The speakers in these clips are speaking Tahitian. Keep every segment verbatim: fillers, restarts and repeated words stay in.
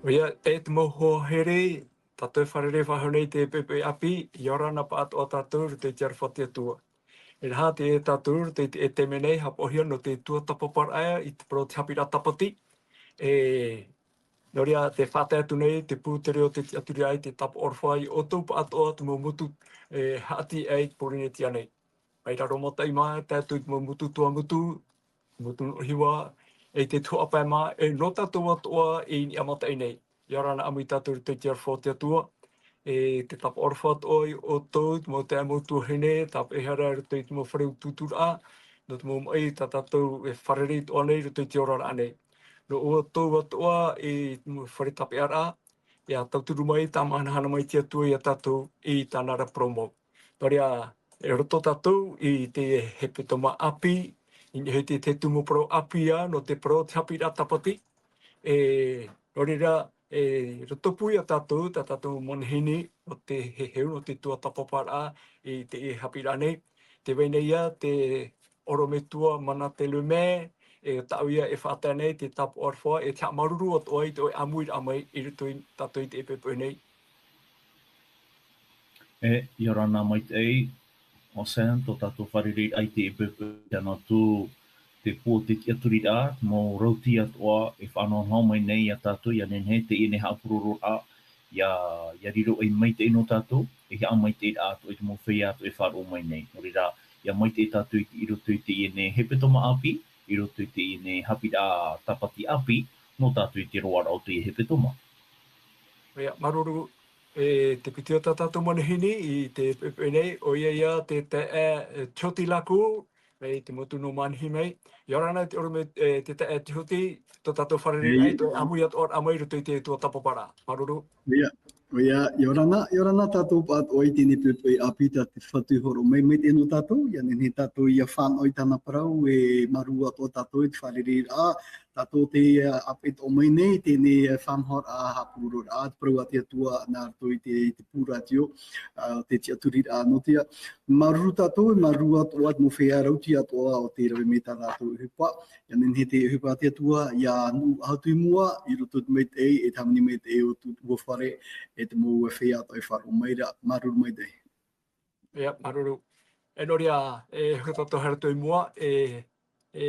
ʻOia, e te mau hoa here, tātou e fārerei faʻahou nei i te poʻipoʻi ʻāpī, ʻia ora na pāʻatoʻa tātou i roto i te aroha o te Atua. E aha te tātou i roto i te, e te mea nei, haʻapaʻohia nō te tuatāpaparaʻa i te parau o te haʻapiʻiraʻa tāpati. E, nō reira, tē faʻatae atu nei te pū te reo o te tiʻaturiraʻa i te tāpaʻo aroha ia ʻoutou pāʻatoʻa te mau motu, e, haʻati aʻe i Pōrīnetia nei. Mai raro mataʻi mā, tae atu i te mau motu Tuamotu, motu Nuʻuhiva, e te Tuhaʻa Pae mā, e nō tātou atoʻa i niʻa mataʻi nei. ʻIa ora na ʻāmui tātou i roto i te aroha o te Atua, e te tāpaʻo aroha atoʻa ia ʻoutou, te mau taeaʻe, mau tuahine, tāpeʻahia ra i roto i te mau fare utuuturaʻa, nō te mau maʻi tā tātou e fārerei atoʻa nei i roto i te oraraʻa nei. Nō ʻoutou atoʻa i te mau fare tāpeʻaraʻa, ʻia tauturu mai, tāmāhanahana mai te Atua ia tātou i tāna ra parau mau. Nō reira, e roto tātou i te hepetoma ʻāpī, i niʻa hoʻi i te, te tumu parau ʻāpī ā, nō te parau o te haʻapiʻiraʻa tāpati. E, nō reira, e roto pū ia tātou, tā tātou manihini, nō te heheu, nō te tuatāpaparaʻa i te haʻapiʻiraʻa nei. Tē vai nei ïa te ʻorometua Manate Lemay, e tāʻu ïa e faʻatae nei te tāpaʻo aroha, e te haʻamāuruuru atoʻa i te ʻoe ʻāmuiraʻa mai i roto ia tātou i teie poʻipoʻi nei. E, ʻia ora na maitaʻi, Hossein, tō tātou fārereiraʻa i teie poʻipoʻi, tē nā atu te pū o te tiʻaturiraʻa, mau rauti atoʻa e faʻanahonaho mai nei ia tātou, ʻia nehenehe teie nei haʻapurororaʻa, ʻia, ʻia riro ei maitaʻi nō tātou, ei haʻamaitaʻiraʻa atoʻa i te mau feiā atoʻa e faʻaroʻo mai nei. Nō reira, ʻia maitaʻi tātou i, i roto i teie nei hepetoma ʻāpī, i roto i teie nei haʻapiʻiraʻa tāpati ʻāpī, nō tātou i te roaraʻa o teie hepetoma. ʻOia, māuruuru, e te piti o tā tātou manihini i te poʻipoʻi nei, ʻoia ïa te taeaʻe, e, Tihoti Laku, mai te motu nō Manihi mai. ʻIa ora na te ʻorometua, e, te taeaʻe Tihoti, tō tātou fārereiraʻa, e, i te ʻāmui atoʻa mai i roto i te tuatāpaparaʻa. Māuruuru. ʻOia, ʻoia, ʻia ora na, ʻia ora na tātou pāʻatoʻa i teie nei poʻipoʻi ʻāpī tā te Fatu e hōroʻa mai, maitaʻi nō tātou, ʻia nehenehe tātou ʻia fānaʻo i tāna parau, e māuruuru atoʻa tātou i te fārereiraʻa, tātou tē, ā, ʻāpeʻe atoʻa mai nei, teie nei, ā, faʻanahoraʻa, haʻapurororaʻa, te parau a te Atua, nā roto i te, i te pū rātio, ā, te tiʻaturiraʻa nō te, ā, māuruuru tātou, e māuruuru atoʻa te mau feiā rauti atoʻa o tē rave mai tā rātou ʻohipa, ʻia nehenehe te ʻohipa a te Atua, ʻia nuʻu atu i mua, i roto i te maitaʻi, e te hāmani maitaʻi o tō ʻutuāfare, e te mau feiā atoʻa e faʻaroʻo mai ra, māuruuru maitaʻi. ʻIa, māuruuru. E nō reira, e hau tātou haere atu i mua, e, e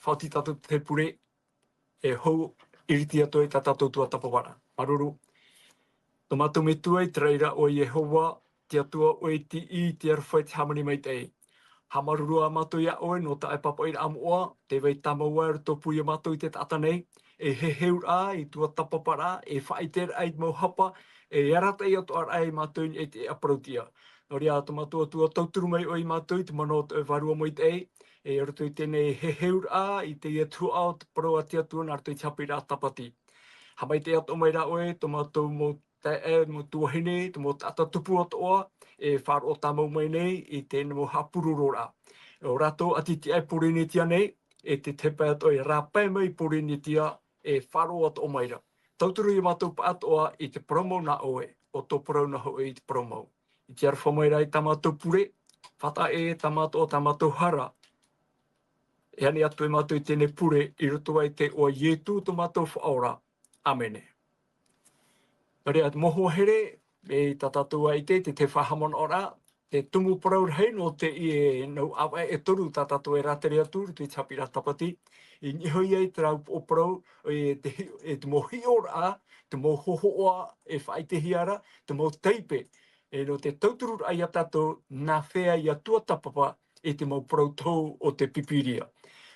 faʻaoti tātou te pure, e hou, ʻiriti atu i tā tātou tuatāpaparaʻa. Māuruuru. Tō mātou Metua i te raʻi ra ʻo Iehova, te Atua ʻoe i tiʻi i te aroha i te hāmani maitaʻi. Haʻamāuruuru ā mātou iā ʻoe nō tā ʻoe pāpaʻiraʻa moʻa, tē vai tāmau ā e roto pū ia mātou i te taʻata nei, e heheuraʻa, i tuatāpaparaʻa, e faʻaʻiteraʻa i te mau hapa, e arataʻi atoʻa ra ia mātou i niʻa i te ʻāparautiʻa. Nō reira, tō mātou Atua, tauturu mai ʻoe ia mātou i te mana o tō ʻoe Vārua Maitaʻi, e roto i teie nei heheuraʻa, i teie tuhaʻa o te parau a te Atua nā roto i te haʻapiʻiraʻa tāpati. Haʻamaitaʻi atoʻa mai rā ʻoe, tō mātou mau taeaʻe, mau tuahine, te mau taʻata tupu atoʻa, e faʻaroʻo tāmau mai nei i teie mau haʻapurororaʻa. ʻO rātou ʻati tiʻa i Pōrīnetia nei, e te, te pae atoʻa e rāpae mai i Pōrīnetia, e faʻaroʻo atoʻa mai ra. Tauturu ia mātou pāʻatoʻa i te parau mau nā ʻoe, ʻo tō parau nā hoʻi te parau mau. I te aroha mai rā i tā mātou pure, faʻataʻa ē tā mātou, tā mātou hara. E ani atu e mātou i teie nei pure, i roto i te iʻoa o Ietu tō mātou Faʻaora. ʻĀmene. Nō reira, te mau hoa here, e tā tātou ā ʻite, te, te faʻahaʻamanaʻoraʻa, te tumu parau rahi nō teie nau ʻāvaʻe e toru tā tātou e rātere atu, i te haʻapiʻiraʻa tāpati, i niʻa hoʻi i terā upoʻo parau, e te hi-, e te mau hiʻoraʻa, te mau hōhoʻa e faʻaʻitehia ra, te mau taipe, e nō te tautururaʻa ia tātou, nā hea ʻia tuatāpapa i te mau parau tohu o te Pīpīria.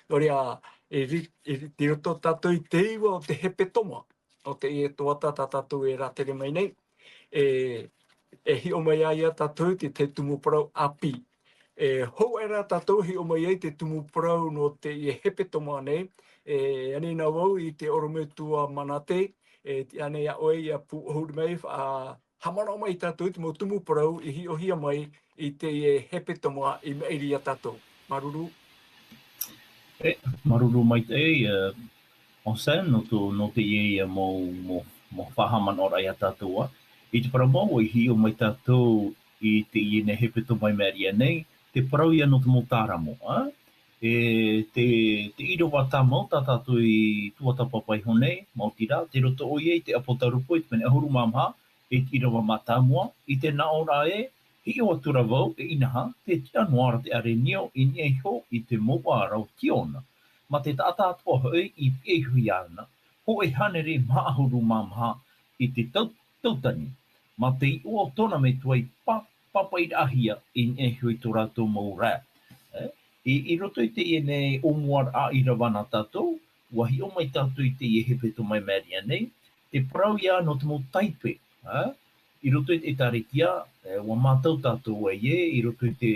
Nō reira, e ri-, e ri-, i roto tātou i te iva o te hepetoma, o teie tuhaʻa tā tātou e rātere mai nei, e, e hiʻo mai ai ia tātou te, te tumu parau ʻāpī. E hou aʻe rā tātou hiʻo mai ai te tumu parau nō teie hepetoma nei, e ani na vau i te ʻorometua Manate, e tiʻa nei iā ʻoe ʻia pūʻohu mai, ā, haʻamanaʻo mai tātou i te mau tumu parau i hiʻohia mai i teie hepetoma i maʻiri ia tātou. Māuruuru. E, māuruuru maitaʻi, e, Hossein, nō tō, nō teie, e, mau, mau, mau faʻahaʻamanaʻoraʻa ia tātou ā. I te parau mau, i hiʻo mai tātou i teie nei hepetoma i maʻiri aʻe nei, te parau ia nō te mau tāramu, ā? E te, te ʻīrava tāmau tā tātou i tuatāpapa iho nei, maoti rā, tei roto ʻoia i te ʻApotarupo i te pene ʻahuru mā maha, e te ʻīrava mātāmua, i te nāʻō ra ē, hiʻo atu ra vau, e inaha, tē tiʻa noa ra te ʻārenio i niʻa iho i te mouʻa ra o Tiona, mā te taʻata atoʻa hoʻi i piʻe iho iāna, hōʻē hānere maha ʻahuru mā maha i te tau-, tautani, mā te iʻoa o tōna metua i pā-, pāpaʻiraʻahia i niʻa iho i tō rātou mau ra. E, i, i roto i teie nei ʻōmuaraʻa ʻīrava nā tātou, ʻua hiʻo mai tātou i teie hepetoma i maʻiri aʻe nei, te parau ïa nō te mau taipe, e, i roto i te ʻĒtārētia, e, ʻua mātau tātou ē, i roto i te,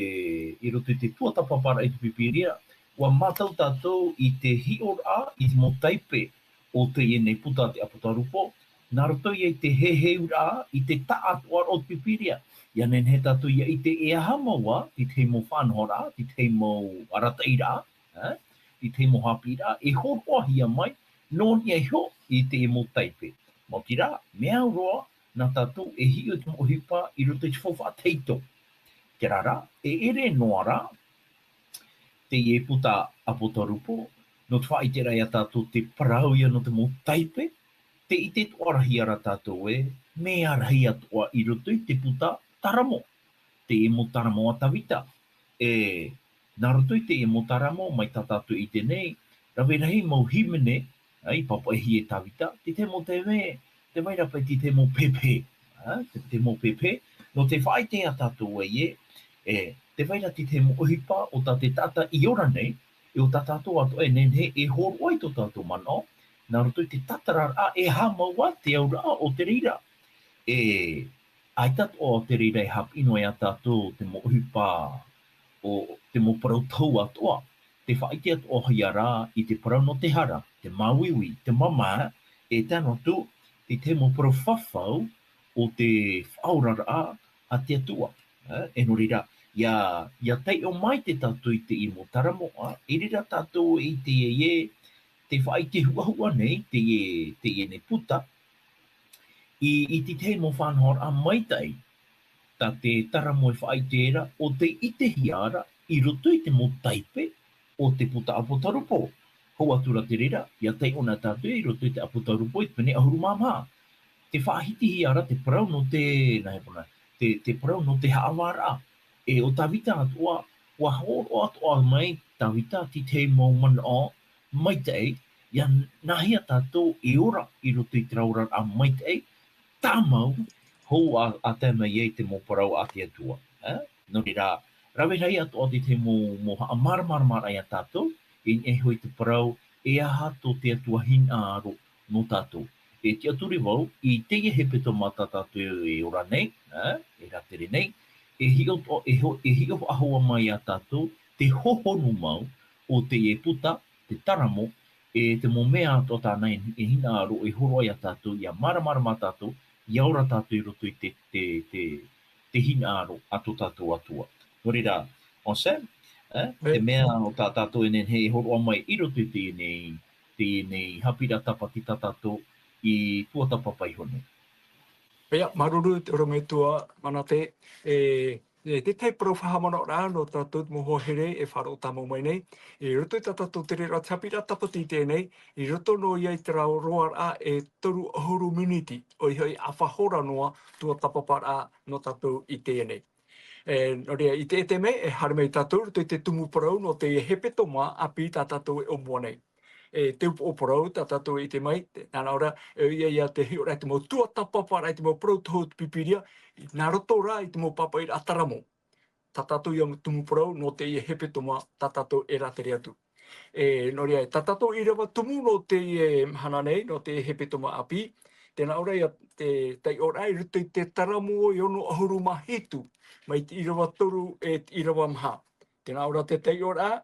i roto i te tuatāpaparaʻa i te Pīpīria, ʻua mātau tātou i te hiʻoraʻa i te mau taipe o teie nei puta a te ʻApotarupo, nā roto ïa i te heheuraʻa i te taʻatoʻaraʻa o te Pīpīria. ʻIa nehenehe tātou ʻia ʻite e aha mau ā, te tahi mau faʻanahoraʻa, te tahi mau arataʻiraʻa, e, te tahi mau haʻapiʻiraʻa, e hōroʻahia mai, nō niʻa iho i te mau taipe. Maoti rā, mea au roa, nā tātou e hiʻo i te mau ʻohipa i roto i te faufaʻa tahito. Terā rā, e ʻere noa rā, teie puta ʻApotarupo, nō te faʻaʻiteraʻa ia tātou te parau ïa nō te mau taipe, tē ʻite atoʻa ra hia ra tātou ē, mea rahi atoʻa i roto i te puta Taramo, teie mau Taramo a Tavita. E, nā roto i teie mau Taramo, mai tā tātou i ʻite nei, rave rahi mau hīmene, ā, i pāpaʻihia e Tavita, te tahi mau taime, tē vai ra paʻi te tahi mau pepehe, ā, te, te mau pepehe, nō te faʻaʻite ia tātou ē, e, tē vai ra te tahi mau ʻohipa o tā te taʻata i ora nei, e o tā tātou atoʻa e nehenehe e hōroʻa i tō tātou manaʻo, nā roto i te tātararaʻa e aha mau ā te auraʻa o te reira. E, ʻaita atoʻa o te reira e haʻapiʻi noa ia tātou te mau ʻohipa o te mau parau tohu atoʻa, tē faʻaʻite atoʻa hia ra i te parau nō te hara, te māuiui, te māmā, e tae noa atu, te tahi mau parau fafau o te faʻaoraraʻa a te Atua. E, e nō reira, ʻia, ʻia taiʻo maitaʻi tātou i teie mau Taramo, ā, i reira tātou e ʻite ē, tē faʻaʻite huʻahuʻa nei teie, teie nei puta, i, i te tahi mau faʻanahoraʻa maitaʻi, tā te Taramo e faʻaʻite ra, ʻo tei ʻitehia ra, i roto i te mau taipe o te puta ʻApotarupo. Hou atu ra te reira, ʻia taiʻo na tātou i roto i te ʻApotarupo i te pene ʻahuru mā maha. Tē faʻahitihia ra te parau nō te, nā hea parau, te, te parau nō te haʻavāraʻa. E o Tavita atoʻa, ʻua hōroʻa atoʻa mai Tavita te tahi mau manaʻo maitaʻi, ʻia nāhea tātou e ora i roto i terā oraraʻa maitaʻi, tāmau, hou ā, ā tae mai ai te mau parau a te Atua, e? Nō reira, rave rahi atoʻa te tahi mau, mau haʻamāramaramaraʻa ia tātou, i niʻa iho i te parau, e aha tō te Atua hinaʻaro nō tātou. E tiʻaturi vau, i teie hepetoma tā tātou e ora nei, e, e rātere nei, e hiʻo to-, e ho-, e hiʻo faʻahou mai ia tātou, te hohonu mau o teie puta, te Taramo, e te mau mea atoʻa tāna e, e hinaʻaro, e hōroʻa ia tātou, ʻia māramarama tātou, ʻia ora tātou i roto i te, te, te, te hinaʻaro a tō tātou Atua. Nō reira, Anselme, e, te mea o tā tātou e nehenehe e hōroʻa mai i roto i teie nei, teie nei haʻapiʻiraʻa tāpati tā tātou i tuatāpapa iho nei. ʻIa, māuruuru te ʻorometua Manate, e, e te tahi parau faʻahaʻamanaʻoraʻa nō tātou te mau hoa here e faʻaroʻo tāmau mai nei, i roto i tā tātou tereraʻa te haʻapiʻiraʻa tāpati i teie nei, i roto noa ia i terā roaraʻa e toru ʻahuru miniti, ʻoia hoʻi ʻāfa hora noa tuatāpaparaʻa nō tātou i teie nei. E, nō reira, i te, i te mea, e haere mai tātou i roto i te tumu parau nō te hepetoma ʻāpī tā tātou e ʻōmua nei. E te upoʻo parau tā tātou e ʻite mai, te, nāna ʻō ra, e ʻoia ia te hiʻoraʻa i te mau tuatāpaparaʻa i te mau parau tohu o te Pīpīria, nā roto rā i te mau pāpaʻiraʻa Taramo. Tā tātou ia tumu parau nō teie hepetoma tā tātou e rātere atu. E, nō reira, tā tātou ʻīrava tumu nō teie mahana nei, nō teie hepetoma ʻāpī, tē nā ʻō ra ia te taiʻoraʻa i roto i te Taramo e ono ʻahuru mā hitu, mai te ʻīrava toru e te ʻīrava maha. Tē nā ʻō ra te taiʻoraʻa,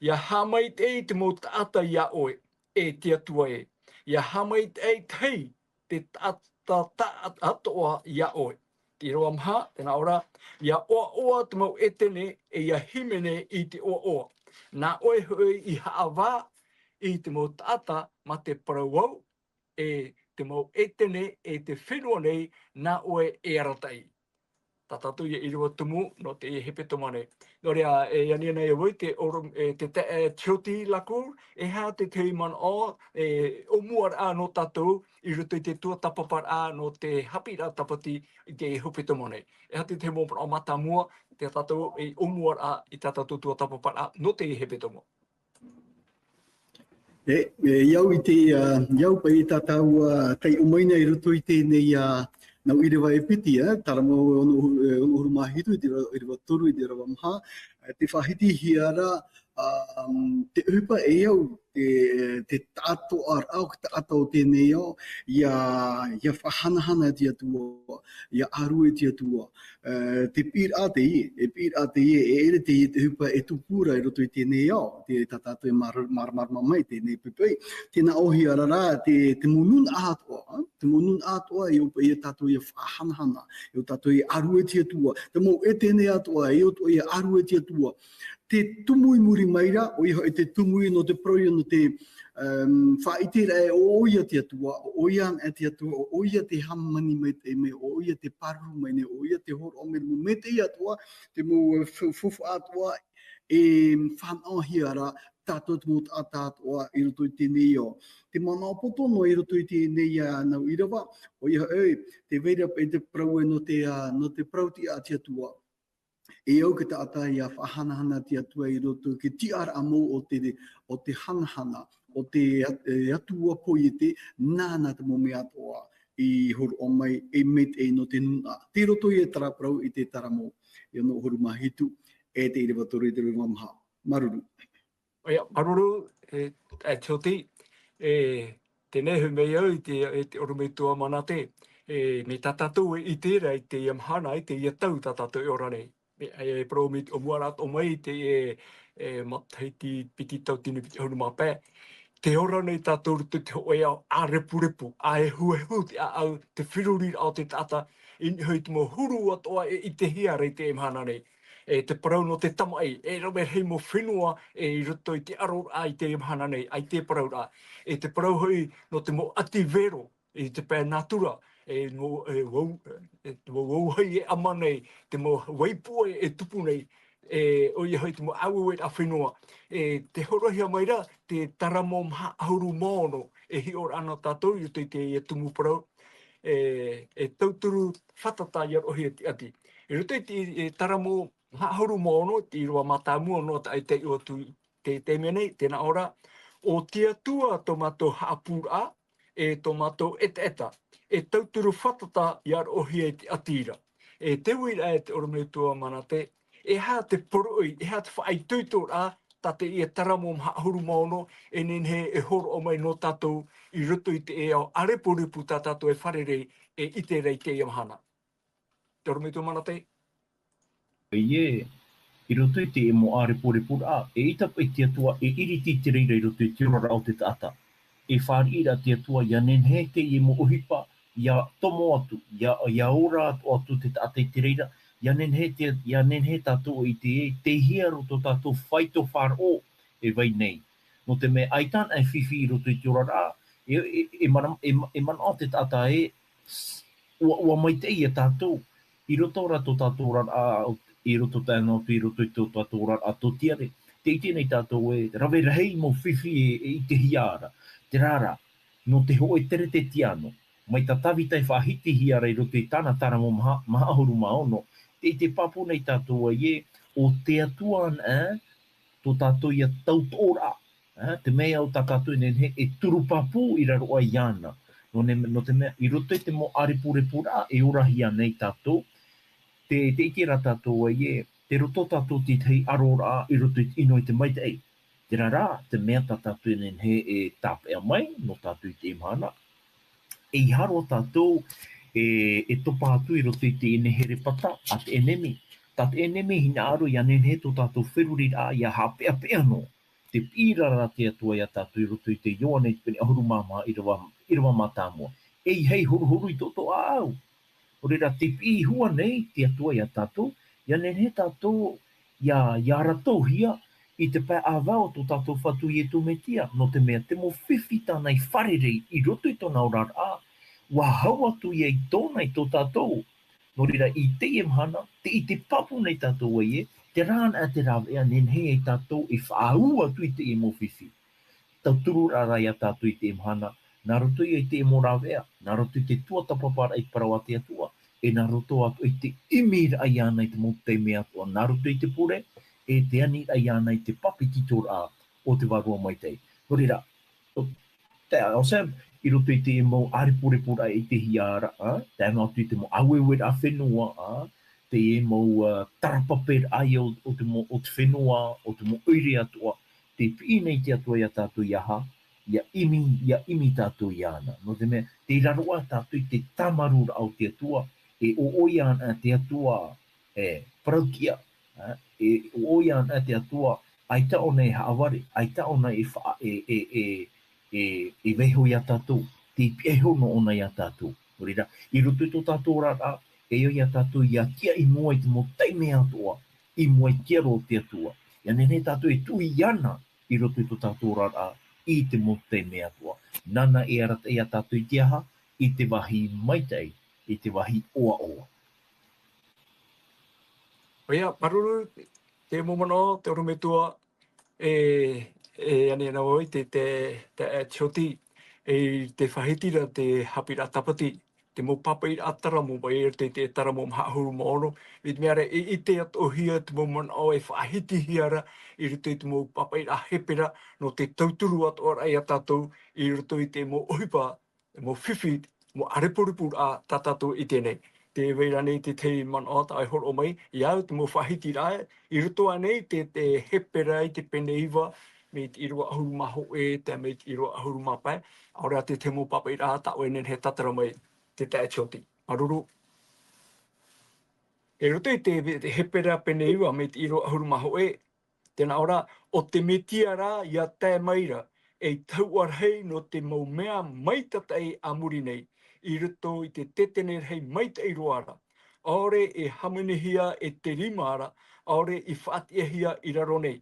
ʻia haʻamaitaʻi te mau taʻata ia ʻoe, e te Atua ē. ʻIa haʻamaitaʻi tahi te taʻata, taʻata atoʻa ia ʻoe. Te ʻīrava maha, tē nā ʻō ra, ʻia ʻoaʻoa te mau ʻētene, e ʻia hīmene i te ʻoaʻoa. Nā ʻoe hoʻi i haʻavā i te mau taʻata mā te parau au, e te mau ʻētene, e te fenua nei, nā ʻoe e arataʻi. tā tātou ia ʻīrava tumu nō te hepetoma nei. Nō reira, e ani ana ia vau te oro-, e, te taeaʻe Tioti Lacour, e aha te tahi manaʻo, e, ʻōmuaraʻa nō tātou i roto i te tuatāpaparaʻa nō te haʻapiʻiraʻa tāpati i te hepetoma nei. E aha te tahi mau manaʻo mātāmua, tā tātou e ʻōmuaraʻa i tā tātou tuatāpaparaʻa nō te hepetoma. E, e, i au i te, ā, i au paʻi tātou, ā, taiʻo mai nei i roto i teie nei, ā, nau ʻīrava e piti, ā, taramo ono, e, ono ʻahuru mā hitu, i te ʻīrava, ʻīrava toru, i te ʻīrava maha, ā, tē faʻahitihia ra, ā, um, te ʻohipa e au, te, te taʻatoʻaraʻa, ʻo te taʻata o teie nei ao, ʻia, ʻia faʻahanahana te Atua, ʻia ʻārue te Atua, ā, te piʻiraʻa teie, e piʻiraʻa teie, e ʻere teie te ʻohipa e tupu ra i roto i teie nei ao, te, tā tātou e māra-, māramarama mai teie nei poʻipoʻi. Tē nā ʻōhia ra rā, te, te mau nūnaʻa atoʻa, ā? Te mau nūnaʻa atoʻa, e au paʻi ia tātou ʻia faʻahanahana, e au tātou ʻia ʻārue te Atua, te mau ʻētene atoʻa, e au atoʻa ʻia ʻārue te Atua. Te tumu i muri mai ra, ʻoia hoʻi te tumu nō te parau ia nō te, um, faʻaʻiteraʻa ē ʻo ʻoia te Atua, ʻo ʻoia anaʻe te Atua, ʻo ʻoia te hāmani maitaʻi mai, ʻo ʻoia te pāruru mai nei, ʻo ʻoia te hōroʻa mai, mau mea atoʻa, te mau, ā, fau-, faufaʻa atoʻa, e fānaʻohia ra tātou te mau taʻata atoʻa i roto i teie nei ao. Te manaʻo poto noa i roto i teie nei, ā, nau ʻīrava, ʻoia hoʻi, tē vai ra paʻi te parau ē nō te, ā, nō te parau tiʻa a te Atua. E au te taʻata ʻia faʻahanahana te Atua i roto i te tiʻaraʻa mau o te, o te hanahana, o te at-, e, Atua poiete, nāna te mau mea atoʻa i hōroʻa mai, e maitaʻi nō te nūnaʻa. Tei roto ia terā parau i te Taramo, e ono ʻahuru mā hitu, e te ʻīrava toru, e te ʻīrava maha. Māuruuru. ʻOia, māuruuru, e, e Tioti, e, teie nei hoʻi mai au i te, e te ʻorometua Manate, e, mai tā tātou e ʻite ra i teie mahana, i teie tau tā tātou e ora nei. E, e parau mai te ʻōmuaraʻa atoʻa mai i te, e, e, matahiti piti tauatini piti ʻahuru mā pae. Tē ora nei tātou i roto i te hōʻē ao ʻārepurepu, ʻāehuehu te ʻāʻau, te feruriraʻa o te taʻata, i niʻa hoʻi i te mau huru atoʻa e ʻitehia ra i teie mahana nei. E te parau nō te tamaʻi, e rave rahi mau fenua, e i roto i te ʻaroraʻa i teie mahana nei, ʻaita e parau ra. E te parau hoʻi nō te mau ʻati vero, i te pae nātura, e mau, e vau, e te mau vauhau e ʻama nei, te mau vaipuʻe e tupu nei, e, ʻoia hoʻi te mau ʻāueueraʻa fenua. E tē hōroʻahia mai ra, te Taramo maha ʻahuru mā ono, e hiʻoraʻa nō tātou, i roto i teie tumu parau, e, e tauturu fātata ʻia roʻohia te ʻati. I roto i te, e, Taramo maha ʻahuru mā ono, te ʻīrava mātāmua noa taʻa e taiʻo atu i te, te mea nei, tē nā ʻō ra, ʻo te Atua tō mātou haʻapūraʻa, e tō mātou ʻetaʻeta, e tauturu fātata ʻia roʻohia i te ʻati ra. E te uiraʻa e te ʻorometua Manate, e aha te poroʻi, e aha te faʻaitoitoraʻa, tā teie Taramo maha ʻahuru mā ono, e nehenehe e hōroʻa mai nō tātou i roto i teie ao ʻārepurepu tā tātou e fārerei e ʻite ra i teie mahana. Te ʻorometua Manate? ʻOia, i roto i te mau ʻārepurepu ra, e ʻaita paʻi te Atua e ʻiriti i te reira i roto i te oraraʻa o te taʻata. E fāriʻi ra te Atua, ʻia nehenehe teie mau ʻohipa, ʻia tomo atu, ʻia, ʻia ora atoʻa atu te taʻata i te reira, ʻia nehenehe te, ʻia nehenehe tātou e ʻite, tei hea rā tō tātou faito faʻaroʻo e vai nei. Nō te mea ʻaita anaʻe fifi i roto i te oraraʻa, e, e, e mana-, e ma-, e manaʻo te taʻata ē, ʻua, ʻua maitaʻi ia tātou, i roto rā tō tātou oraraʻa, i roto tae noa atu i roto i tō tātou oraraʻa tōtiare. Tē ʻite nei tātou ē, rave rahi mau fifi e, e ʻitehia ra. Terā rā, nō te hōʻē Keresetiano, mai tā Tavita e faʻahitihia ra i roto i tāna Taramo maha, maha ʻahuru mā ono, tē ʻite pāpū nei tātou ē, ʻo te Atua anaʻe, tō tātou ia tautoʻoraʻa, ā, te mea ʻo tā tātou e nehenehe e turu pāpū i raro aʻe iāna. Nō ne-, nō te mea, i roto i te mau ʻārepurepu ra, e orahia nei tātou, tē, tē ʻite ra tātou ē, tē roto tātou i te tahi ʻaroraʻa i roto i te ʻino i te maitaʻi. Terā rā, te mea tā tātou e nehenehe e tāpeʻa mai, nō tātou i teie mahana. E ʻeiaha roa tātou e, e topa atu i roto i teie nei here pata a te ʻenemi. Tā te ʻenemi e hinaʻaro ʻia nehenehe tō tātou feruriraʻa ʻia haʻapeʻapeʻa noa. Tē piʻi ra ra te Atua ia tātou i roto i te Ioane i te pene ʻahuru mā maha, ʻīrava, ʻīrava mātāmua. ʻEiaha e horuhoru i tō ʻoutou ʻāʻau. Nō reira, tē piʻi iho ā nei te Atua ia tātou, ʻia nehenehe tātou ʻia, ʻia arataʻihia i te pae ʻāvae o tō tātou Fatu Iesu Mesia, nō te mea te mau fifi tāna i fārerei i roto i tōna oraraʻa, ʻua hau atu ia i tōna i tō tātou. Nō reira, i teie mahana, tē ʻite pāpū nei tātou ē, terā anaʻe te rāveʻa, nehenehe ai tātou e faʻaau atu i teie mau fifi. Tauturu ra ia tātou i teie mahana, nā roto ia i teie mau rāveʻa, nā roto i te tuatāpaparaʻa i te parau a te Atua, e nā roto atoʻa i te ʻimiraʻa iāna i te mau taime atoʻa, nā roto i te pure, e te aniraʻa iāna i te papetitoraʻa o te Vārua Maitaʻi. Nō reira, ʻo, taeaʻe Sam, i roto i te mau ʻārepurepuraʻa i te hiaraʻa, tae noa atu i te mau ʻāueueraʻa fenua, ā, te mau, ā, tarapaperaʻa ia o, o te mau, o te fenua, o te mau ʻoire atoʻa, tē piʻi nei te Atua ia tātou ia aha, ia ʻimi, ia ʻimi tātou iāna. Nō te mea, tei raro ā tātou i te tāmarūraʻa o te Atua, e ʻoʻoi ana te Atua, e, parauʻtiʻa, ā, e ʻoʻoi ana te Atua, ʻaita ʻōna e haʻavare, ʻaita ʻōna e fa-, e, e, e, e, e vaiiho ia tātou, tē pihaʻi iho noa ʻōna ia tātou. Nō reira, i roto i tō tātou oraraʻa, e au ia tātou ia tiʻa i mua i te mau taime atoʻa, i mua i te aro o te Atua. Ia nehenehe tātou e tuʻu iāna i roto i tō tātou oraraʻa i te mau taime atoʻa. Nāna e arataʻi ia tātou i te aha, i te vāhi maitaʻi, i te vāhi ʻoaʻoa. ʻOia, māuruuru, te mau manaʻo, te ʻorometua, e, e ani ana vau i te, te, te, e, Tioti, e, te faʻahitiraʻa, te haʻapiʻiraʻa tāpati, te mau pāpaʻiraʻa taramo, mai te, te taramo maha ʻahuru mā ono, i te mea ra, e, i te atoʻahia te mau manaʻo e faʻahitihia ra, i roto i te mau pāpaʻiraʻa Hepera, nō te tauturu atoʻa ra ia tātou, i roto i te mau ʻohipa, mau fifi, mau ʻārepurepuraʻa tā tātou i ʻite nei. Tē vai ra nei te tahi manaʻo tā ʻoe e hōroʻa mai, ia au te mau faʻahitiraʻa, i roto ānei te, te Hepera i te pene iva, mai te ʻīrava ʻahuru mā hōʻē, tae mai te ʻīrava ʻahuru mā pae, ʻaore rā te tahi mau pāpaʻiraʻa tā ʻoe e nehenehe e tātara mai, te taeaʻe Tioti. Māuruuru. I roto i te, te Hepera pene iva, mai te ʻīrava ʻahuru mā hōʻē, tē nā ʻō ra, ʻo te Mesia rā ia tae mai ra, ei tahuʻa rahi nō te mau mea maitataʻi a muri nei, i roto i te tetene rahi maitaʻi roa ra. ʻAore e hāmanihia e te rima ra, ʻaore i faʻatiʻahia i raro nei.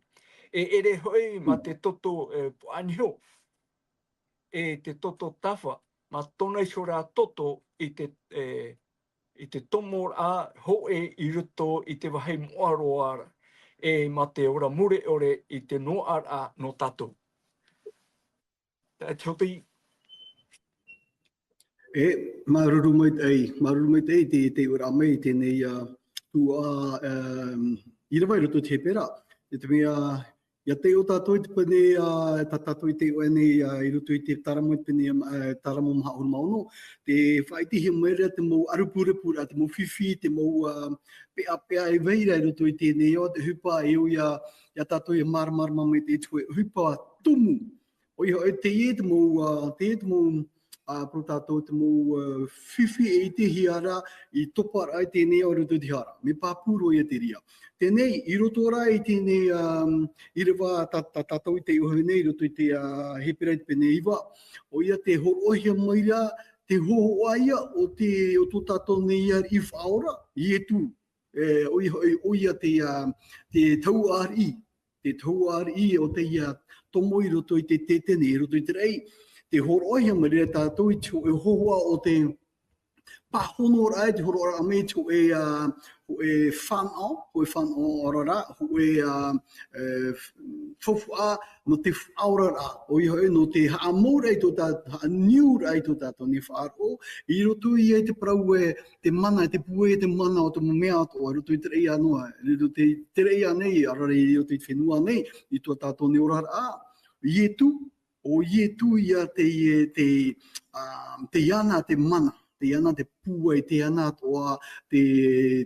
E ʻere hoʻi mā te toto, e, puaʻaniho, e te toto tafa, mā tōna iho rā toto i te, e, i te tomoraʻa hōʻē i roto i te vāhi moʻa roa ra, e mā te ora mure ʻore i te noaʻaraʻa nō tātou. Taeaʻe Tioti. E, māuruuru maitaʻi, māuruuru maitaʻi te, te ʻōroʻa mai i teie nei, ā, tuhaʻa, ā, ʻīrava i roto i te Hepera. I te mea, ia taiʻo tātou i te pene, ā, tā tātou i taiʻo nei, ā, i roto i te Taramo i te pene, ā, Taramo maha ʻahuru mā ono, tē faʻaʻitehia mai ra te mau ʻārepurepuraʻa, te mau fifi, te mau, ā, peʻapeʻa e vai ra i roto i teie nei ao, te ʻohipa e au ia, ia tātou ia māramarama mai te, te hōʻē ʻohipa tumu. ʻOia hoʻi, teie te mau, ā, teie te mau, ā, parau tātou te mau, ā, fifi e ʻitehia ra i topa ra i teie nei ao i roto i te hara. Mea pāpū roa ia te reira. Teie nei, i roto rā i teie nei, ā, ʻīrava tā, tā tātou i taiʻo nei i roto i te, ā, Hepera i te pene iva, ʻoia tē hōroʻahia mai ra te hōhoʻa ia o te, o tō tātou nei ariʻi faʻaora, Ietu. E, ʻoia hoʻi, ʻoia te, ā, te tahuʻa ariʻi, te tahuʻa ariʻi o teie tomo i roto i te tetene, i roto i te raʻi, tē hōroʻahia mai ra tātou i te hō-, hōhoʻa o te pāhonoraʻa, i te hōroʻaraʻa mai i te hōʻē, ā, hōʻē fānaʻo, hōʻē fānaʻo oraraʻa, hōʻē, ā, e, f-, faufaʻa, nō te faʻaoraraʻa, ʻoia hoʻi, nō te haʻamouraʻa i tō tā-, haʻaniuraʻa i tō tātou nei faʻaroʻo, i roto ia i te parau ē, te mana, te pūai, te mana o te mau mea atoʻa, i roto i te raʻi ānei, i roto i te, te raʻi ānei, ʻaore rā i roto i te fenua nei, i tō tātou nei oraraʻa, Ietu, ʻo Ietu ia te, te, ā, te ana te mana, te ana te pūai, te ana atoʻa te,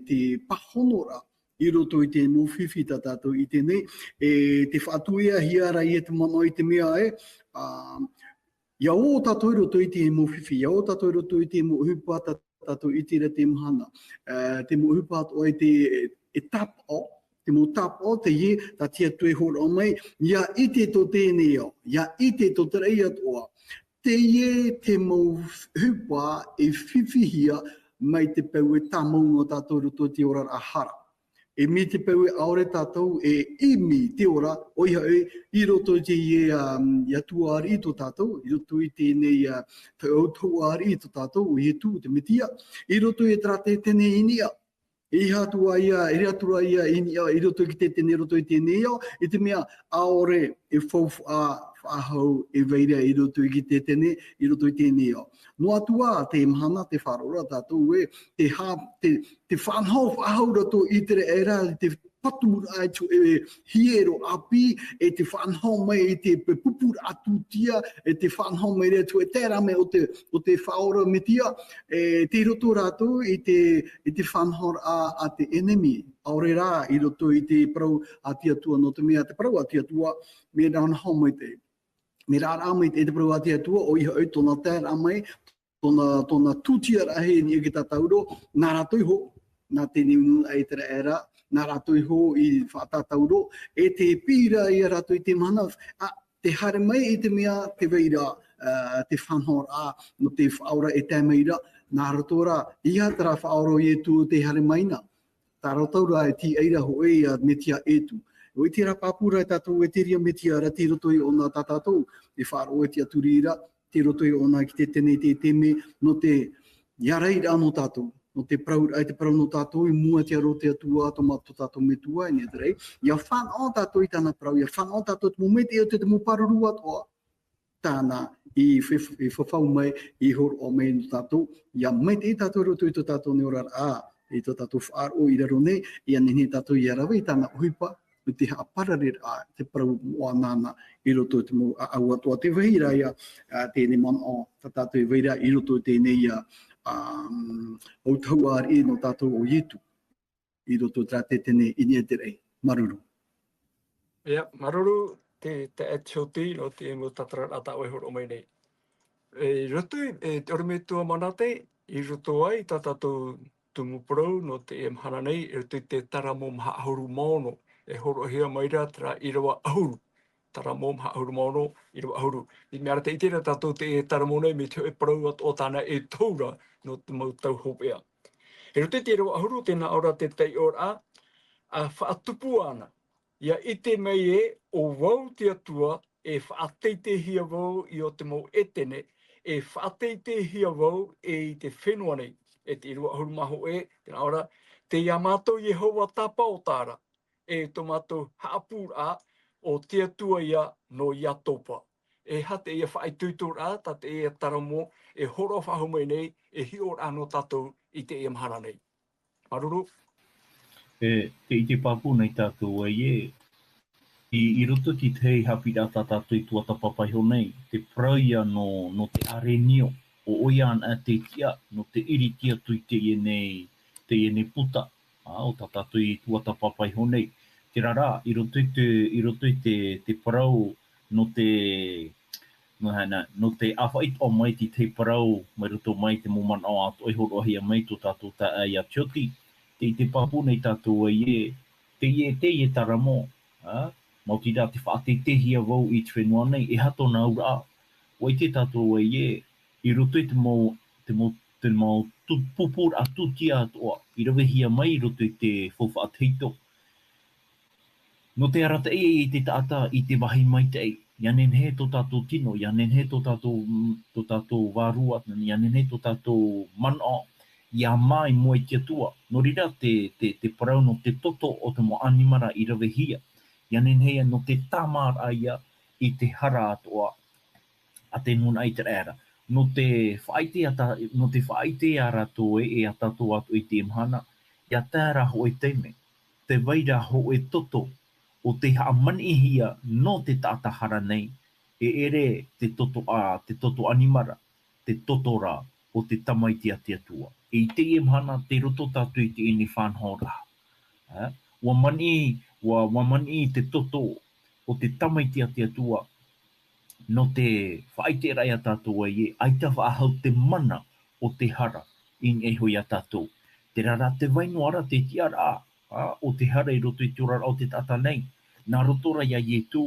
te pāhonoraʻa i roto i te mau fifi tā tātou i ʻite nei, e tē faʻatuiahia ra ia te manaʻo i te mea ē, ā, ʻia ō tātou i roto i te mau fifi, ʻia ō tātou i roto i te mau ʻohipa tā tātou i ʻite ra teie mahana. E, te mau ʻohipa atoʻa i te, e tāpaʻo, te mau tāpaʻo, teie, tā te Atua e hōroʻa mai, ʻia ʻite tō teie nei ao, ʻia ʻite tō te raʻi atoʻa. Teie te mau ʻohipa e fifihia mai te peu e tāmau noa tātou i roto i te oraraʻa hara. E mai te peu e ʻaore tātou e ʻimi i te ora, ʻoia hoʻi, i roto i te, ia, ia tuāriʻi tō tātou, i roto i tēnei, ia, tau, tau ʻāriʻi tō tātou, ʻo Ietu, te Metia, i roto i terā tētene i niʻa. E ʻeiaha atu ā ia, e ʻere atu rā ia i niʻa, i roto i te tētene, i roto i tēnei ao, i te mea, ʻaore e faufaʻa, faʻahou, e vai ra i roto i te tētene, i roto i tēnei ao. Noa atu ā, teie mahana, tē faʻaroʻo ra tātou ē, te ha-, te, te faʻanaho faʻahou ra tō ʻĪteraʻera, te patu ra atu e hiero ʻāpī, e te faʻanaho mai i te pe-, pupuraʻa tūtia, e te faʻanaho mai ra atu e te rā mea o te, o te Faʻaora Metia, e tei roto rātou i te, i te faʻanahoraʻa a te ʻenemi. ʻAore rā i roto i te parau a te Atua, nō te mea te parau a te Atua, mea faʻanaho mai te, mea rāraʻa mai te, te parau a te Atua, ʻoia hoʻi tōna taeraʻa mai, tōna, tōna tūtiaraʻa i niʻa i te tātauro, nā rātou iho, nā te nūnaʻa ʻĪteraʻera, nā rātou iho i faʻatātauro, e tē piʻi ra ia rātou i te mahana, ā, tē haere mai i te mea tē vai ra, ā, te faʻanahoraʻa, nō te Faʻaora e tae mai ra, nā roto rā, ʻeiaha terā Faʻaora ʻo Ietu tē haere mai na. Tā rātou rā e tīaʻi ra hoʻi ia Metia Ietu. ʻOia terā pāpū ra e tātou e te reira Metia ra tei roto i ʻōna tā tātou, e faʻaroʻo e tiʻaturi ra, tei roto i ʻōna ki te tēnei te taime, nō te, ia rai ra nō tātou, nō te parau, ʻaita e parau nō tātou, i mua i te aro o te Atua, tō mā-, tō tātou Metua, i niʻa i te raʻi, ia fānaʻo tātou i tāna parau, ia fānaʻo tātou te mau maitaʻi o te, te mau pāruru atoʻa, tāna i fa-, i fafau mai, i hōroʻa mai nō tātou, ia maitaʻi tātou i roto i tō tātou nei oraraʻa, i tō tātou faʻaroʻo i raro nei, ia nehenehe tātou ia rave i tāna ʻohipa, i te haʻaparareraʻa, te parau moʻa nāna i roto i te mau ʻāʻau atoʻa. Tē vai ra ia, ā, teie nei manaʻo tā tātou e vai ra i roto i teie nei, ā, ā, autahuʻa ariʻi nō tātou ʻo Ietu i roto i terā tētene i niʻa i te raʻi. Māuruuru. ʻIa, māuruuru te, te Etioti nō te mau tātararaʻa tā ʻoe e hōroʻa mai nei. E, i roto i, e, te ʻorometua Manate, i roto ai tā tātou tumu parau nō teie mahana nei, i roto i te Taramo maha ʻahuru mā ono, e hōroʻahia mai ra terā ʻīrava ʻahuru. Taramo maha ʻahuru mā ono, ʻīrava ʻahuru. I mea ra tē ʻite ra tātou te Taramo nei, mai te hōʻē parau atoʻa tāna e tohu ra nō te mau tau hopeʻa. I roto i te ʻīrava ʻahuru, tē nā ʻō ra te taiʻoraʻa, ʻa faʻatupu ana. ʻIa ʻite mai ē, ʻo vau te Atua, e faʻateiteihia vau i ō te mau ʻētene, e faʻateiteihia vau e i te fenua nei. E te ʻīrava ʻahuru mā hōʻē, tē nā ʻō ra, tei iā mātou Iehova tāpaʻo ra, e tō mātou haʻapūraʻa, ʻo te Atua ïa nō Iakoba. E aha teie faʻaitoitoraʻa, tā teie Taramo, e hōroʻa faʻahou mai nei, e hiʻoraʻa nō tātou i teie mahana nei. Māuruuru. E, tē ʻite pāpū nei tātou ē, i, i roto i te haʻapiʻiraʻa tā tātou i tuatāpapa iho nei, te parau ïa nō, nō te arenio, ʻo ʻoia anaʻe te tiʻa, nō te ʻiriti atu i teie nei, teie nei puta, ā, ʻo tā tātou i tuatāpapa iho nei. Terā rā, i roto i te, i roto i te, te parau nō te, nō hana, nō te ʻāfaʻi atoʻa mai te tahi parau, mai roto mai te mau manaʻo atoʻa i hōroʻahia mai tō tātou taeaʻe ia Tioti, tē ʻite pāpū nei tātou ē, teie, teie Taramo, ā, maoti rā te faʻateiteihia vau i te fenua nei, e aha tōna auraʻa, ʻua ʻite tātou ē, i roto i te mau, te mau, te mau tu-, pupuraʻa tūtia atoʻa, i ravehia mai i roto i te faufaʻa tahito. Nō te arataʻi i te taʻata i te vāhi maitaʻi, ʻia nehenehe tō tātou tino, ʻia nehenehe tō tātou, tō tātou vārua, ʻia nehenehe tō tātou manaʻo, ʻia mā i mua i te Atua. Nō reira te, te, te parau nō te toto o te mau ʻanimara i ravehia. ʻIa nehenehe nō te tāmāraʻa ïa i te hara atoʻa a te nūnaʻa ʻĪteraʻera. Nō te faʻaʻite a tā-, nō te faʻaʻite a rātou ē, e a tātou atoʻa i teie mahana, ʻia tae ra hōʻē taime, tē vai ra hōʻē toto, ʻo tei haʻamaniʻihia nō te taʻata hara nei, e ʻere te toto a, te toto ʻanimara, te toto rā o te Tamaiti a te Atua. I teie mahana, tei roto tātou i teie nei faʻanahoraʻa. Ā, ʻua maniʻi, ʻua, ʻua maniʻi te toto o te Tamaiti a te Atua, nō te faʻaʻiteraʻa ia tātou ē, ʻaita faʻahou te mana o te hara i niʻa iho ia tātou. Terā rā te vai noa ra te tiʻaraʻa, ā, o te hara i roto i te oraraʻa o te taʻata nei. Nā roto rā ia Ietu,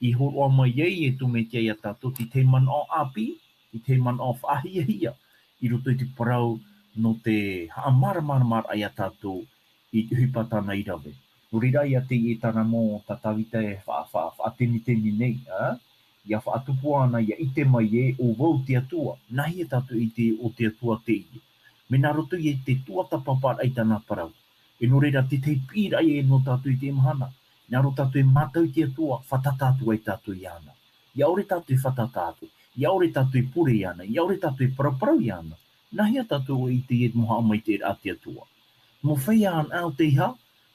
i hōroʻa mai ai Ietu Metia ia tātou, te tahi manaʻo ʻāpī, te tahi manaʻo faʻahiahia, i roto i te parau nō te haʻamāramaramaraʻa ia tātou, i te ʻohipa tāna i rave. Nō reira, ʻia teie tāna mau tā Tāvita e fa-, fa-, faʻateniteni nei, ā, ʻia faʻatupu ana, ʻia ʻite mai ē, ʻo vau te Atua, nāhea tātou e ʻite ʻo te Atua teie. Mea nā roto i te tuatāpaparaʻa i tāna parau. E nō reira, te tahi piʻiraʻa ē nō tātou i teie mahana, nā roto tātou e mātau i te Atua, fātata atu ai tātou iāna. ʻIa ʻore tātou e fātata atu, ʻia ʻore tātou e pure iāna, ʻia ʻore tātou e paraparau iāna, nāhea tātou e ʻite i te mau haʻamaitaʻiraʻa a te Atua. Mau feiā anaʻe ʻo tei hā,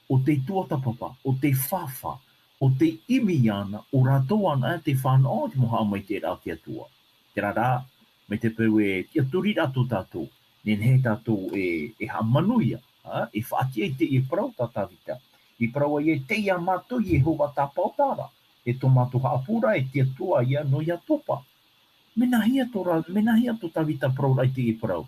ʻo tei tuatāpapa, ʻo tei fāfā, ʻo tei ʻimi iāna, ʻo rātou anaʻe te fānaʻo i te mau haʻamaitaʻiraʻa a te Atua. Terā rā, mai te peu e tiʻaturiraʻa tō tātou, nehenehe tātou e, e haʻamanuia, ā, e faʻatiʻa i teie parau tā Tāvita. I parau ai ē, tei iā mātou Iehova tāpaʻo terā, e tō mātou haʻapūraʻa, e te Atua ïa nō Iakoba. Mea nāhea tō ra-, mea nāhea tō Tāvita parauraʻa i teie parau?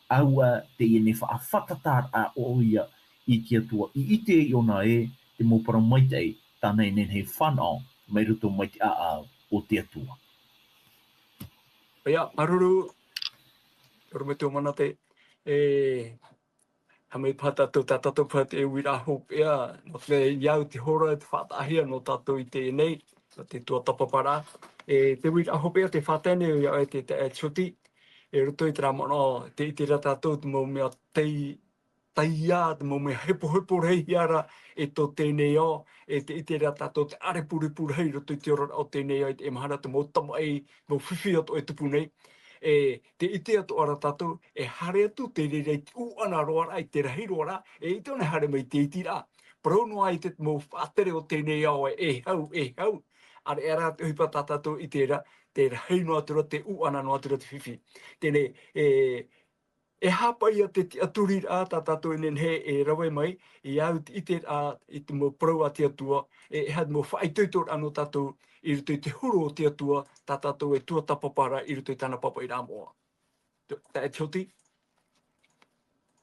ʻAuʻa teie nei faʻafatataraʻa ʻoia i te Atua, i ʻite ai ʻōna ē, te mau parau maitaʻi, tāna e nehenehe e fānaʻo, mai roto mai te ʻāʻau o te Atua. ʻOia, māuruuru, ʻorometua Manate, e, haʻamau paha tātou, tā tātou paha te uiraʻa hopeʻa, nō te mea ʻia au te hora, te faʻataʻahia nō tātou i teie nei, nō te tuatāpaparaʻa. E, te uiraʻa hopeʻa, te faʻatae nei iā ʻoe te, te, e, Tioti, e roto i terā manaʻo, tē ʻite ra tātou te mau mea tei, taiā, te mau mea hepohepo rahi ra, e tō teie nei ao, e tē ʻite ra tātou te ʻārepurepu rahi i roto i te oraraʻa o teie nei ao i teie mahana, te mau tamaʻi, mau fifi atoʻa e tupu nei. E, tē ʻite atoʻa ra tātou, e haere atu te reira i te ʻūʻana roa ra, i te rahi roa ra, e ʻaita ʻōna e haere mai i te iti ra. Parau noa i te mau faʻatere o teie nei ao e, e hau, e hau. ʻAreʻa rā te ʻohipa tā tātou i ʻite ra, te rahi noa atu ra, te ʻūʻana noa atu ra te fifi. Teie nei, e, e hāpaʻi ia te tiʻaturiraʻa tā tātou e nehenehe e rave mai, ʻia au te ʻiteraʻa i te mau parau a te Atua, e, e aha te mau faʻaitoitoraʻa nō tātou i roto i te huru o te Atua, tā tātou e tuatāpapa ra i roto i tāna pāpaʻiraʻa moʻa. Te, te, Tioti?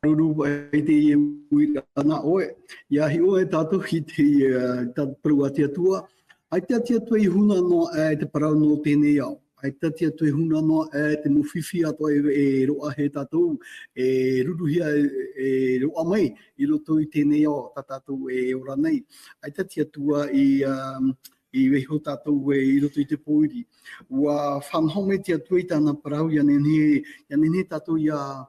Māuruuru i teie uiraʻa nā ʻoe. ʻIa hiʻo e tātou i te, e, tā parau a te Atua. ʻAita te Atua i huna noa aʻe te parau nō teie nei ao. ʻAita te Atua i huna noa aʻe te mau fifi atoʻa e, e roaʻahia e tātou, e ruruhia, e, e roaʻa mai i roto i teie nei ao tā tātou e ora nei. ʻAita te Atua i, um, i vaiiho tātou e i roto i te pōiri. ʻUa fānaʻo mai te Atua i tāna parau, ʻia nehenehe, ʻia nehenehe tātou ʻia,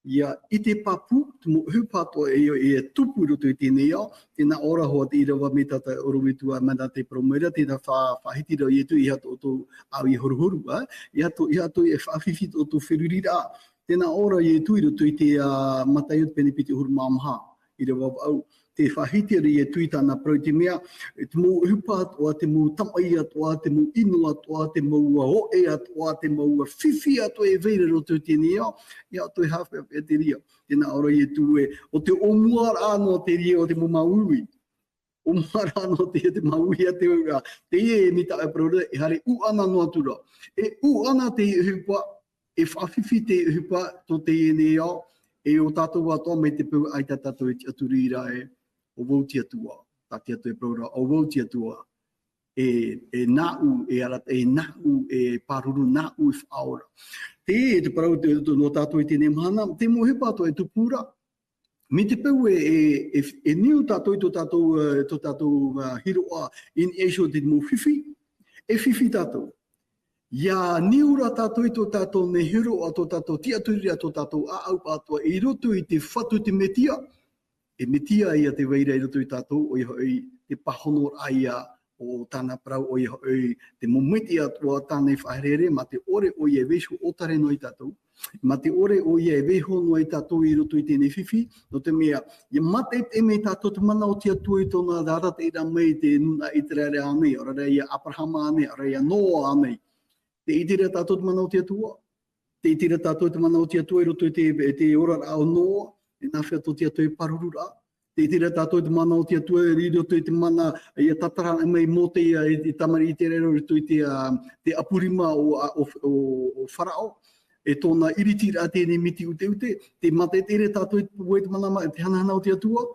ʻia ʻite pāpū, te mau ʻohipa atoʻa e, e tupu i roto i teie nei ao, tē nā ʻō ra hoʻi te ʻīrava mai tā te ʻorometua Manate e parau mai ra, tē nā fa-, faʻahiti ra Ietu, ʻeiaha tō ʻoutou ʻāʻau e horuhoru, ā, ʻeiaha tō, ʻeiaha tō, e faʻafifi tō ʻoutou feruriraʻa. Tē nā ʻō ra Ietu i roto i te, ā, Mataio te pene piti ʻahuru mā maha, ʻīrava vaʻu, tē faʻahiti ra Ietu i tāna parau i te mea, e te mau ʻohipa atoʻa, te mau tamaʻi atoʻa, te mau ʻino atoʻa, te mau ʻoʻe atoʻa, te mau fifi atoʻa e vai ra i roto i teie nei ao, ʻeiaha atoʻa e haʻapeʻapeʻa te reira. Tē nā ʻō ra Ietu ē, ʻo te ʻōmuaraʻa noa te reira o te mau māuiui. ʻŌmuaraʻa noa te, te māuiui a te auraʻa. Teie e mai tāʻu e parau ra, e haere ʻūʻana noa atu ra. E ʻūʻana te ʻohipa, e faʻafifi te ʻohipa tō teie nei ao, e ʻo tātou atoʻa mai te peu ʻaita tātou e tiʻaturiraʻa ē, ʻo vau te Atua, tā te Atua e parau ra, ʻo vau te Atua, e, e nāʻu, e arataʻi, e nāʻu, e pāruru, nāʻu e faʻaora. Te, te parau te, te, nō tātou i teie mahana, te mau ʻohipa atoʻa e tupu ra, mai te peu e, e, e, e niu tātou i tō tātou, e, tō tātou, e, hiroʻa i niʻa iho i te mau fifi, e fifi tātou. ʻIa niu ra tātou i tō tātou nei hiroʻa, tō tātou tiʻaturiraʻa, tō tātou ʻāʻau atoʻa i roto i te Fatu, te Metia. E Metia ïa tē vai ra i roto ia tātou, ʻoia hoʻi te pāhonoraʻa ïa o tāna parau, ʻoia hoʻi te mau maitaʻi atoʻa tāna i faʻaherehere, mā te ʻore ʻoia e vaiiho ʻōtare noa ia tātou, mā te ʻore ʻoia e vaiiho noa ia tātou i roto i teie nei fifi, nō te mea, ʻia mātaʻitaʻi mai tātou te mana o te Atua i tōna arataʻiraʻa mai i te nūnaʻa ʻĪteraʻera ānei, ʻaore rā ia Aberahama ānei, ʻaore rā ia Noa ānei. Tē ʻite ra tātou te mana o te Atua. Tē ʻite ra tātou te mana o te Atua i roto i te, i te oraraʻa o Noa, e nāfea tō te Atua e pāruruhia. Tē ʻite ra tātou te mana o te Atua i roto i te mana, ʻia tātara mai Mōte, ā, i, i te tamariʻi ʻĪteraʻera i roto i te, ā, te ʻapu rima o, ā, o, o, o Faraō. E tōna ʻiritiraʻa teie nei miti ʻuteʻute, tē mātaʻitaʻi ra tātou i te, i te mana ma-, te hanahana o te Atua,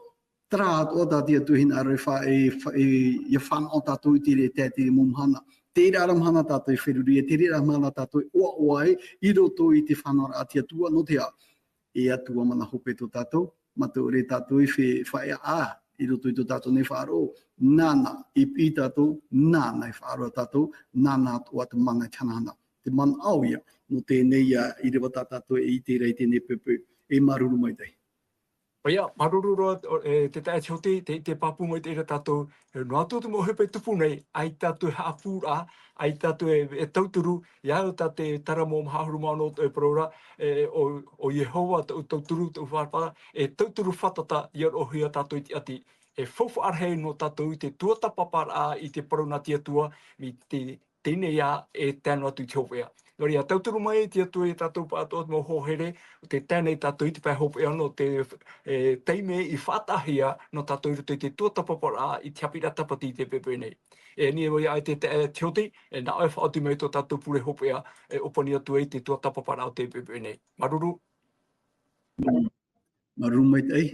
terā atoʻa tā te Atua e hinaʻaro e fa-, e fa-, e, ʻia fānaʻo tātou i te reira, i te reira mau mahana. Te reira ra mahana tātou e feruri ai, te reira ra mahana tātou e ʻoaʻoa ai, i roto i te fānaʻoraʻa a te Atua, nō te aha, e Atua mana hope tō tātou, Mātou rā tātou i fe-, faʻaea i roto i tō tātou nei faʻaroʻo, nāna i piʻi tātou, nāna i faʻaroʻo tātou, nāna atoʻa te mana i te hanahana. Te manaʻo ia, nō teie nei ā, i rave tā tātou e ʻite ra i teie nei poʻipoʻi, e māuruuru maitaʻi. ʻOia, māuruuru roa, e, te taeaʻe Tihoti, tē, tē pāpū maitaʻi ra tātou, e, noa atu te mau hopeʻa e tupu nei, ʻaita tātou e haʻapūraʻa, ʻaita tātou e, e tauturu, ʻia au tā te Taramo maha ʻahuru mā ono tō ʻoe parau ra, e, ʻo, ʻo Iehova tōʻu tauturu, tōʻu faufaʻa, e tauturu fātata, ʻia roʻohia tātou i te ʻati. E faufaʻa rahi nō tātou i te tuatāpaparaʻa i te parau nā te Atua, mai te teie nei ā e tae noa atu i te hopeʻa. Nō reira, tauturu mai te Atua ia tātou pāʻatoʻa te mau hoa here, ʻo tē tae nei tātou i te pae hopeʻa nō te, e, taime i faʻataʻahia nō tātou i roto i te tuatāpaparaʻa i te haʻapiʻiraʻa tāpati i teie poʻipoʻi nei. E ani ʻoia ʻoe te, te, e, Tihoti, e, nā ʻoe e faʻaoti mai tō tātou pure hopeʻa, e ʻōpani atu ai te tuatāpaparaʻa o teie poʻipoʻi nei. Māuruuru. Māuruuru maitaʻi.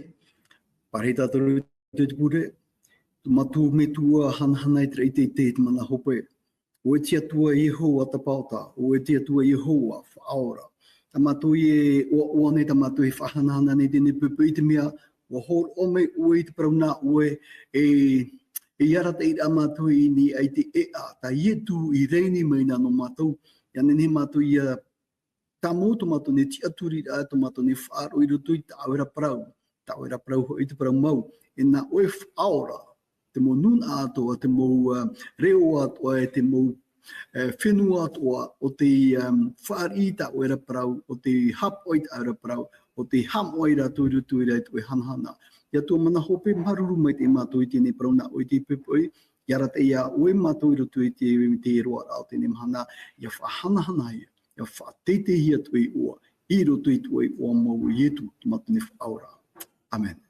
Pārahi tātou i te pure. Tō mātou Metua hanahana i te raʻi teitei, te mana hope. ʻO ʻoe te Atua Iehova Tapaota, ʻo ʻoe te Atua Iehova Faʻaora. Tā mātou e ʻoaʻoa nei, tā mātou e faʻahanahana nei i teie nei poʻipoʻi i te mea, ʻua hōroʻa mai ʻoe i te parau nā ʻoe, e, e arataʻi ra mātou i niʻa i te ʻēʻa, tā Ietu i rēni mai na nō mātou, ʻia nehenehe mātou ʻia tāmau tō mātou nei tiʻaturiraʻa, tō mātou nei faʻaroʻo i roto i tā ʻoe ra parau, tā ʻoe ra parau hoʻi te parau mau, e nā ʻoe Faʻaora, te mau nūnaʻa atoʻa, te mau, ā, reo atoʻa, e te mau, e, fenua atoʻa, ʻo tē, ā, fāriʻi i tā ʻoe ra parau, ʻo tē haʻapaʻo i tā ʻoe ra parau, ʻo tē haʻamoʻa ia rātou i roto i reira i tō ʻoe hanahana. E Atua mana hope, māuruuru maitaʻi mātou i teie nei parau nā ʻoe i teie poʻipoʻi, ʻia arataʻi ʻoe mātou i roto i te, te roaraʻa o teie nei mahana, ʻia faʻahanahanahia, ʻia faʻateiteihia tō ʻoe iʻoa, i roto i tō ʻoe iʻoa mau ʻo Ietu, tō mātou nei Faʻaora. ʻĀmene.